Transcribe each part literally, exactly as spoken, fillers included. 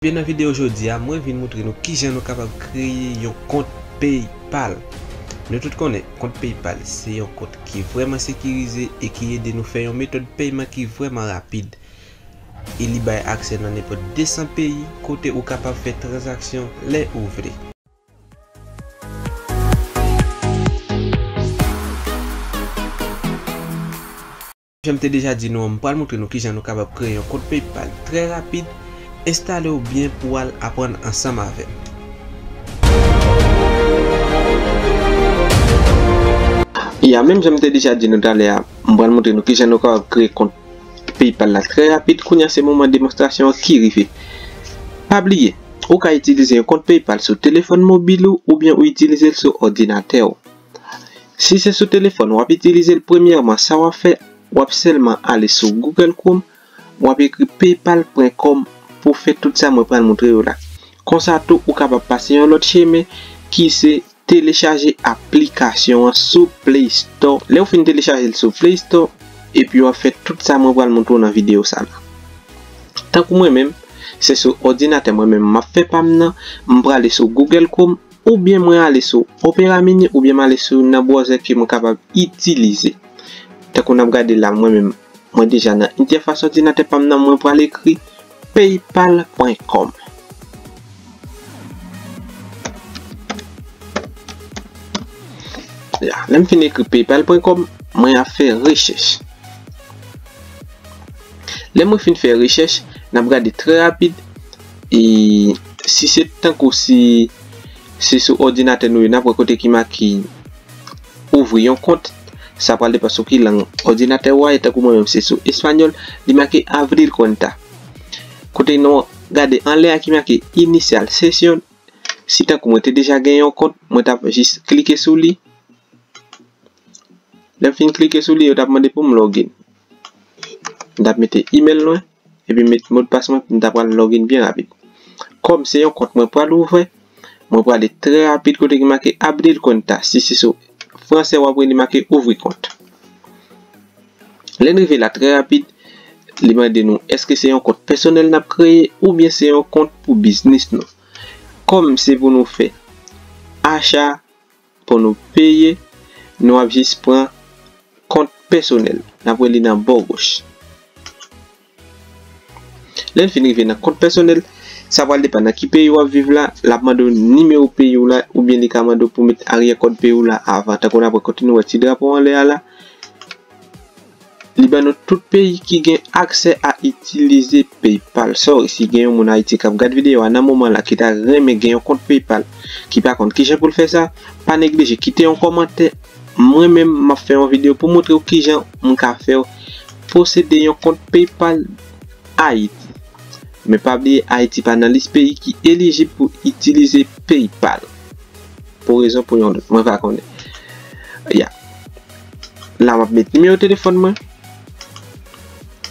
Ebyen, nan videyo jodi a, mwen vin montre nou kijan nou kapab kreye yon kont PayPal. Nou tout konnen, kont PayPal se yon kont ki vrèman sekirize e ki ede nou fè yon metòd pèyman ki vrèman rapid. E li bay aksè nan nenpòt de san peyi kote ou kapab fè tranzaksyon lè ou vle. Jan m te deja di nou an, m pral montre nou kijan nou kapab kreye yon kont PayPal trè rapid. Enstale w byen pou w al aprann ansanm avè m. Ya, menm jan m te deja di nou talè a, m pral montre nou kijan nou kapab kreye kont PayPal la trè rapid. Kounye a se moman demonstrasyon an ki rive. Pa bliye, ou ka itilize yon kont PayPal sou telefòn mobil ou oubyen ou itilize l sou òdinatè w. Si se sou telefòn w ap itilize l, premyèman, sa w ap fè, w ap sèlman ale sou Google Chrome, w ap ekri paypal pwen kòm pou fè tout sa mwen pral montre yo la. Konsa tou, ou kapab pase yon lòt chemen ki se telechaje aplikasyon an sou Play Store. Lè w fin telechaje l sou Play Store, epi w ap fè tout sa mwen pral montre w nan videyo sa la. Tankou mwen menm, se sou òdinatè mwen menm m ap fè pa m nan, m prale sou Google Chrome, oubyen mwen ale sou Opera Mini, oubyen m ale sou nan browser ke mwen kapab itilize. Tankou n ap gade la, mwen menm, mwen deja nan entèfas òdinatè pa m nan, mwen pral ekri paypal pwen kòm. Ya, lè m fin ekri paypal pwen kòm, mwen ap fè rechèch. Lè mwen fin fè rechèch, n ap gade trè rapid. E si se tankou si se sou òdinatè nou ye, n ap wè kote ki make ouvri yon kont. Sa pral depann sou ki lang òdinatè w a ye. Tankou mwen menm, se sou espanyòl, li make abrir cuenta. Kote nou gade anlè a ki make iniciar sesión. Si tankou mwen te deja gen yon kont, mwen t ap jis klike sou li. Lè m fin klike sou li, yo t ap mande pou m login. M t ap mete email mwen, epi met modpas mwen, m ta pral login byen rapid. Kòm se yon kont mwen pral ouvè, mwen prale trè rapid kote ki make abrir cuenta. Si se sou fransè w ap wè li make ouvri kont. Lè n rive la trè rapid, li mande nou èske se yon kont pèsonèl n ap kreye oubyen se yon kont pou biznis nou. Kòm se pou nou fè acha, pou nou peye, nou ap jis pran kont pèsonèl. N ap wè li nan bò goch. Lè n fin rive nan kont pèsonèl, sa pral depann nan ki peyi w ap viv la, l ap mande w nimewo peyi w la, oubyen li ka mande w pou w met aryè kòd peyi w la avan. Tankou n ap wè kote nou wè ti drapo anlè a la, li ban nou tout peyi ki gen aksè a itilize PayPal. Sorry, si gen yon moun Ayiti k ap gad videyo a nan moman la ki ta renmen gen yon kont PayPal, ki pa konn kijan pou l fè sa, pa neglije kite yon kòmantè. Mwen menm, m ap fè yon videyo pou montre w kijan m ka fè w posede yon kont PayPal Ayiti. Men pa bliye, Ayiti pa nan lis peyi ki elijib pou itilize PayPal. Pou rezon pou yon lòt, mwen pa konnen. Ya. La, m ap met nimewo telefòn mwen.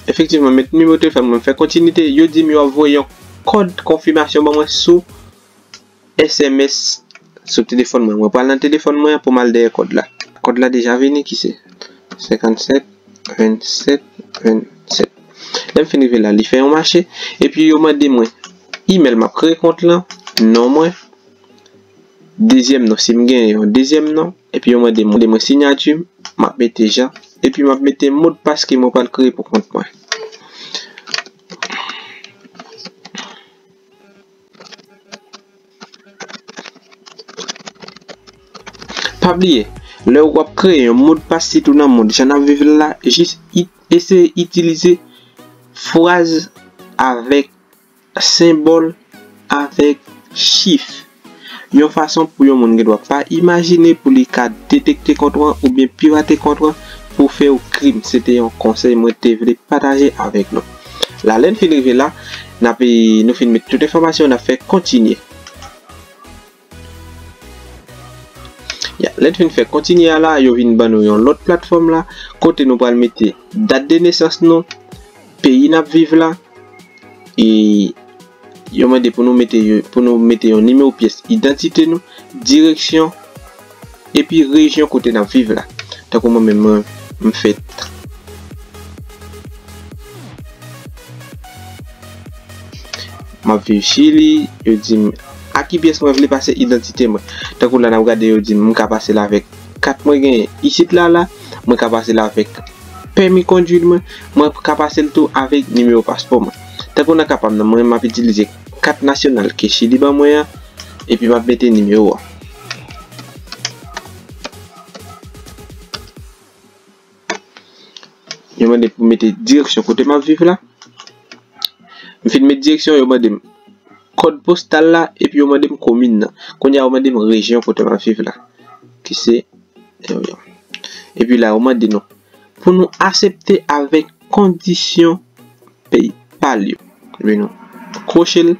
Efektivman, met nimewo telefòn mwen, m fè kontinite. Yo di m yo ap voye yon kòd konfimasyon ban mwen sou S M S sou telefòn mwen. Mwen pral nan telefòn mwen pou m al dèyè kòd la. Kòd la deja vini, ki se senkannsèt vennsèt vennsèt. Lè m fin rive la, li fè yon mache. Epi yo mande mwen email m ap kreye kont lan, non mwen, dezyèm non, si m gen yon dezyèm non, epi yo mande mwen, mande mwen siyati m, m ap mete Jean, epi m ap mete modpas ke mwen pral kreye pou kont mwen. Pa bliye, lè w ap kreye yon modpas, sitou nan mond jan n ap viv la, jis it-, eseye itilize fraz avèk senbòl, avèk chif, yon fason pou yon moun gendwa pa imajine pou li ka detekte kont ou an oubyen pirate kont ou an pou fè w krim. Se te yon konsèy mwen te vle pataje avèk nou. La, lè n fin rive la, n ap, nou fin met tout enfòmasyon, n ap fè kontinye. Ya, lè n fin fè kontinye a la, yo vin ban nou yon lòt platfòm la, kote nou pral mete dat de nesans nou, peyi n ap viv la, e yo mande pou nou mete yo, pou nou mete yon nimewo pyès idantite nou, direksyon, epi rejyon kote n ap viv la. Tankou mwen menm, mwen, m fèt, m ap viv Chili, yo di m a ki pyès mwen vle pase idantite mwen. Tankou la n ap gade, yo di m m ka pase l avèk kat mwen genyen isit la la, mwen ka pase l avèk pèmi kondwit mwen, mwen ka pase l tou avèk nimewo paspò mwen. Tankou nan ka pa m nan, mwen m ap itilize kat nasyonal ke Chili ban mwen an, epi m ap mete nimewo a. Yo mande pou mete direksyon kote m ap viv la. M fin met direksyon, yo mande m kòd postal la, epi yo mande m komin nan. Kounye a, yo mande m rejyon kote m ap viv la, ki se, epi la, yo mande nou pou nou aksepte avèk kondisyon PayPal yo. Epi nou kwoche l,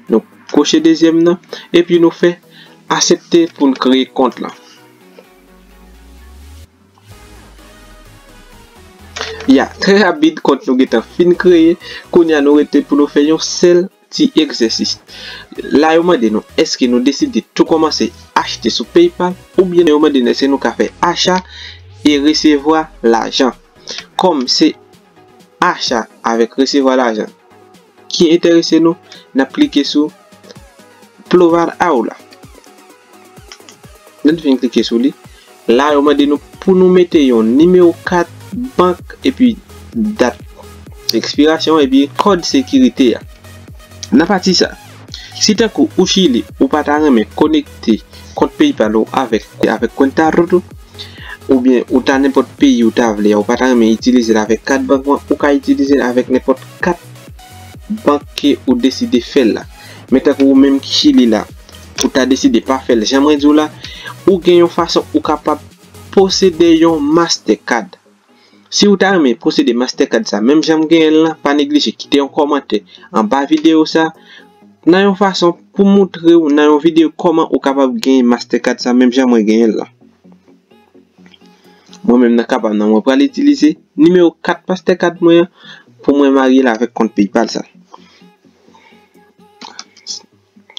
nou kwoche dezyèm nan, epi nou fè aksepte pou n kreye kont lan. Ya, trè rapid, kont nou gentan fin kreye. Kounye a, nou rete pou nou fè yon sèl ti egzèsis. La, yo mande nou, èske nou deside tou kòmanse achte sou PayPal, oubyen yo mande nou, èske nou ka fè acha e resevwa lajan. Kòm se acha avèk resevwa lajan ki enterese nou, n ap klike sou Plovar Aula. Lè n fin klike sou li, la yo mande nou pou nou mete yon nimewo kat bank epi dat ekspirasyon epi kòd sekirite a. Nan pati sa, si tankou ou Chili, ou pa ta renmen konekte kont PayPal ou avèk, avèk Cuenta Root ou, oubyen ou ta nenpòt peyi ou ta vle a, ou pa ta renmen itilize l avèk kat bank mwen, ou ka itilize l avèk nenpòt kat bank ke ou deside fè l la. Men tankou ou menm ki Chili la, ou ta deside pa fè l jan mwen di w la, ou gen yon fason ou kapab posede yon Mastercard. Si ou ta renmen posede Mastercard sa, menm jan m genyen l lan, pa neglije kite yon kòmantè anba videyo sa, nan yon fason pou moutre w nan yon videyo kòman ou kapab genyen Mastercard sa, menm jan mwen genyen l lan. Mwen menm nan ka pa m nan, mwen pral itilize nimewo kat Mastercard mwen an pou mwen marye l avèk kont PayPal sa.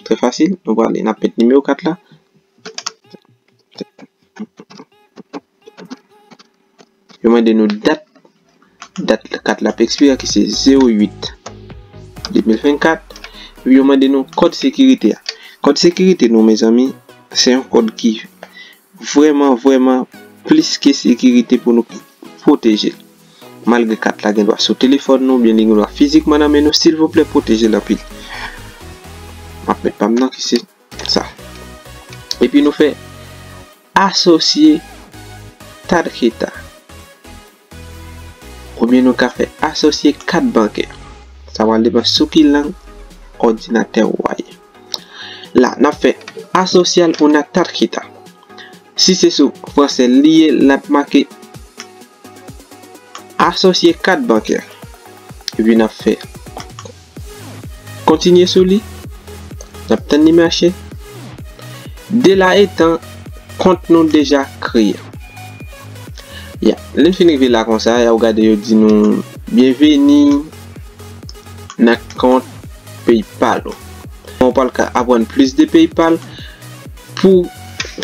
Trè fasil, nou prale, n ap met nimewo kat la. Yo mande nou dat, dat kat la ap ekspire ki se zewo uit de mil vennkat. Epi yo mande nou kòd sekirite a. Kòd sekirite nou, mezanmi, se yon kòd ki vrèman, vrèman plis ke sekirite pou nou pwoteje l. Malgre kat la gen dwa sou telefòn nou, oubyen li gen dwa fizikman nan men nou, silvouplè pwoteje l anpil. M ap met pa m nan ki se sa. Epi nou fè asosye tarjeta. Oubyen nou ka fè asosye kat bankè. Sa pral depann sou ki lang òdinatè ou a ye. La, n ap fè asociar una tarjeta. Si se sou fransè li ye, l ap make asosye kat bankè. Epi n ap fè kontinye sou li. N ap tann li mache. De la etan kont nou deja kreye. Ya, lè n fin rive la konsa, y ap gade yo di nou byenveni nan kont PayPal ou. Ou pral ka aprann plis de PayPal pou,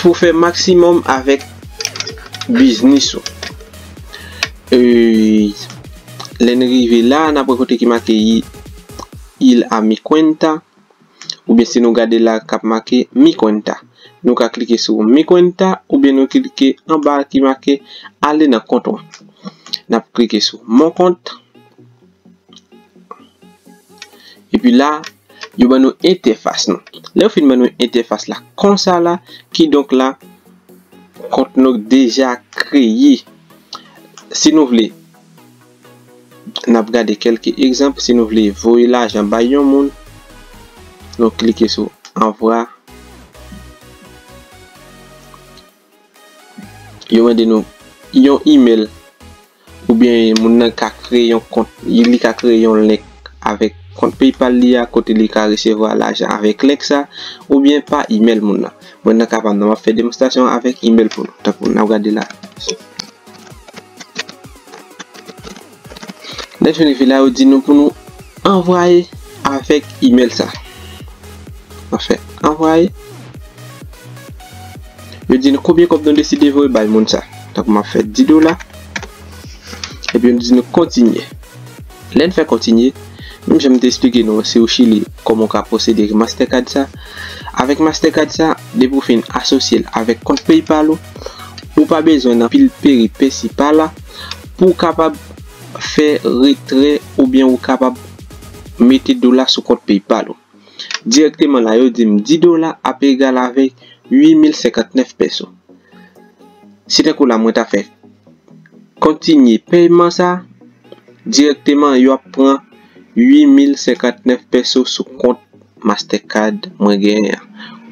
pou fè maksimòm avèk biznis ou. E, lè n rive la, n ap wè kote ki make i-, il a mi cuenta. Oubyen si nou gade la k ap make mi cuenta. Nou ka klike sou mi cuenta oubyen nou klike anba ki make ale nan kont ou an. N ap klike sou mon compte. Epi la, yo ban nou entèfas nou. Lè yo fin ban nou entèfas la konsa la, kidonk la, kont nou deja kreye. Si nou vle, n ap gade kèlke egzanp. Si nou vle voye lajan bay yon moun, nou klike sou anvwa. Yo mande nou yon imèl, oubyen moun nan ka kreye yon kont, li ka kreye yon link avèk kont PayPal li a, kote li ka resevwa lajan avèk link sa, oubyen pa imèl moun nan. Mwen nan ka pa m nan, m ap fè demonstrasyon avèk imèl pou nou. Tankou n ap gade la. Lè n fin rive la, yo di nou pou nou anvwaye avèk imèl sa. N ap fè anvwaye. Yo di nou konbyen kòb nou deside voye bay moun sa. Tankou m ap fè dis dola. Epi yo di nou kontinye. Lè n fè kontinye, Menm jan m te eksplike nou, si w Chili, kòman w ka pwosede avèk Mastercard sa. Avèk Mastercard sa, depi w fin asosye l avèk kont PayPal ou, ou pa bezwen nan pil peripesi pa la pou w kapab fè retrè oubyen ou kapab mete dola sou kont PayPal ou. Dirèkteman la, yo di m dis dola ap egal avèk uit mil senkantnèf peso. Si tankou la, mwen ta fè kontinye pèyman sa, dirèkteman yo ap pran uit mil senkantnèf peso sou kont Mastercard mwen genyen an.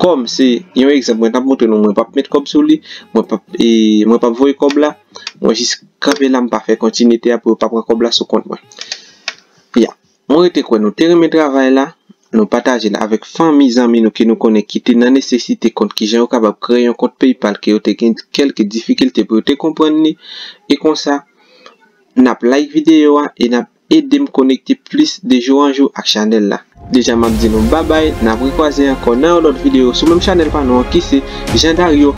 Kòm se yon egzanp mwen t ap montre nou, mwen p ap met kòb sou li, mwen p ap, e, mwen p ap voye kòb la, mwen jis kanpe la, m pa fè kontinite a pou yo pa pran kòb la sou kont mwen. Ya. Mwen rete kwè nou te renmen travay la, nou pataje l avèk fanmi, zanmi nou ke nou konnen ki te nan nesesite kont, kijan yo kapab kreye yon kont PayPal, ke yo te gen kèlke difikilte pou yo te konprann li. E konsa, n ap like videyo a e n ap ede m konekte plis de jou an jou ak chanèl la. Deja m ap di nou babay, n ap rekwaze ankò nan yon lòt videyo sou menm chanèl pa nou an ki se Jean Dario.